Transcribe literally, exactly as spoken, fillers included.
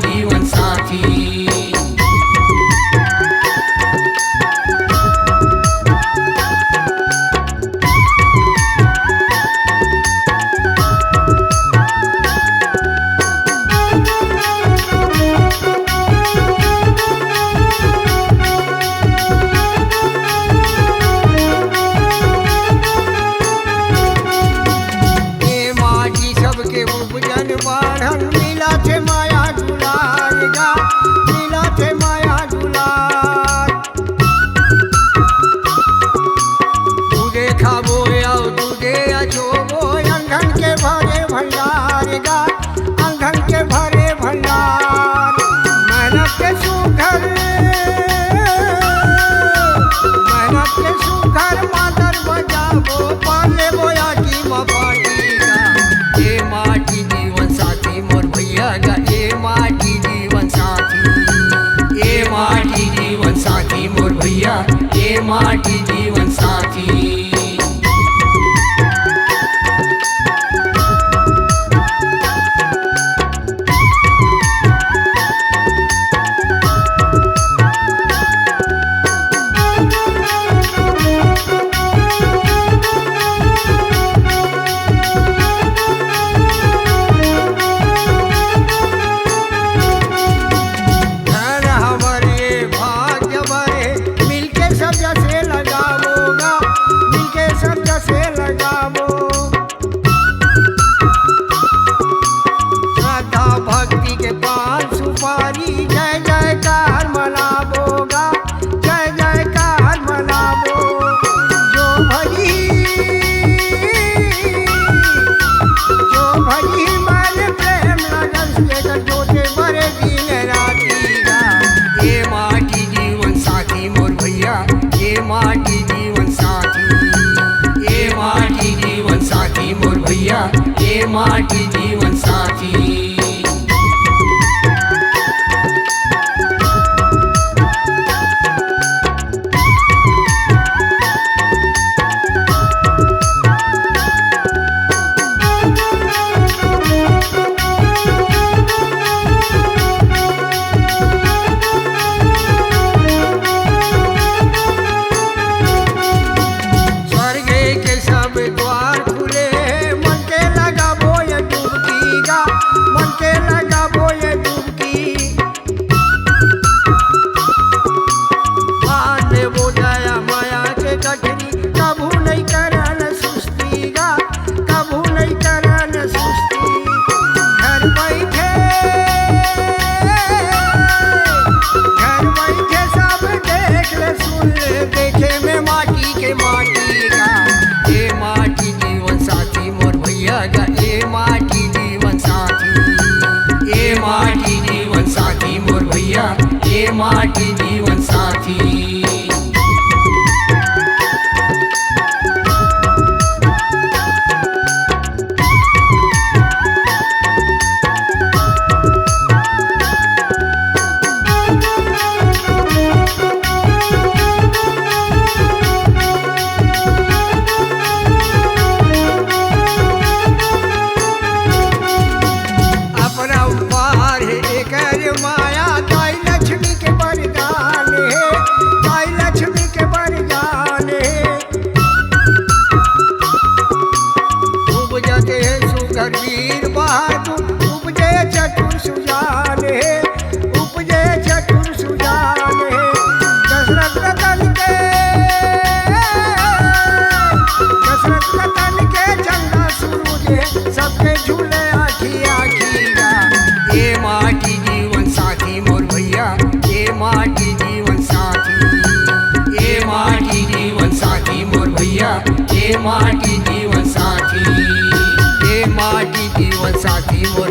जीवन साथी। ए माटी सबके उपजन बाढ़न, मिलत हे माया दुलार गा, मिलत हे माया दुलार। दूधे खाबो अउ दूधे अछोबो, अंगन के भरे भंडार गा, अंगन के भरे भंडार। मेहनत के सुघर, मेहनत के सुघर मातर बजाबो, पाले बोया की मपाटी गा। ए माटी जीवन साथी मोर भैया गा, ए माटी जीवन साथी, ए माटी जीवन साथी मोर भैया, ए माटी जीवन साथी। धन हमर ये भाग्य बने, मिलके सब जसे लगाबो गा, मिलके सब जसे लगाबो। श्रद्धा भक्ति के पान सुपारी, जय जयकार मनाबो गा, जय जयकार मनाबो। जो भरी, जो भरी मारे प्रेम लगन से, कर जोते बरे दिन राती गा। ए माटी जीवन साथी मोर भैया, ए माटी जीवन साथी, ए माटी जीवन साथी मोर भैया, ए माटी जीवन साथी। स्वर्ग के सब द्वार खुले, मन के लगाबो ये डुबकी गा, मन के लगाबो ये डुबकी। पार लेबो दया माया के गठरी, कभू नइ करन सुस्ती गा, कभू नइ करन सुस्ती। घर बइठे, घर बइठे सब देख ले, सुन ले, देखे में माटी के माटी गा। ए माटी जीवन साथी मोर भैया गा, ए माटी जीवन साथी, ए माटी जीवन साथी मोर भैया, ए माटी जीवन साथी। अपरंपार हे एकर माया, दाई लक्ष्मी के वरदान हे, दाई लक्ष्मी के वरदान हे। उपजत हे सुघर वीर बहादुर, उपजे चतुर सुजान हे, उपजे चतुर सुजान हे। दशरथ रतन के, दशरथ रतन के चंदा सूरज हे, सबके झूले आँखी आँखी गा। ए माटी जीवन साथी मोर भैया, ए माटी जीवन साथी, ए माटी जीवन साथी मोर भैया, ए माटी जीवन साथी, ए माटी जीवन साथी मोर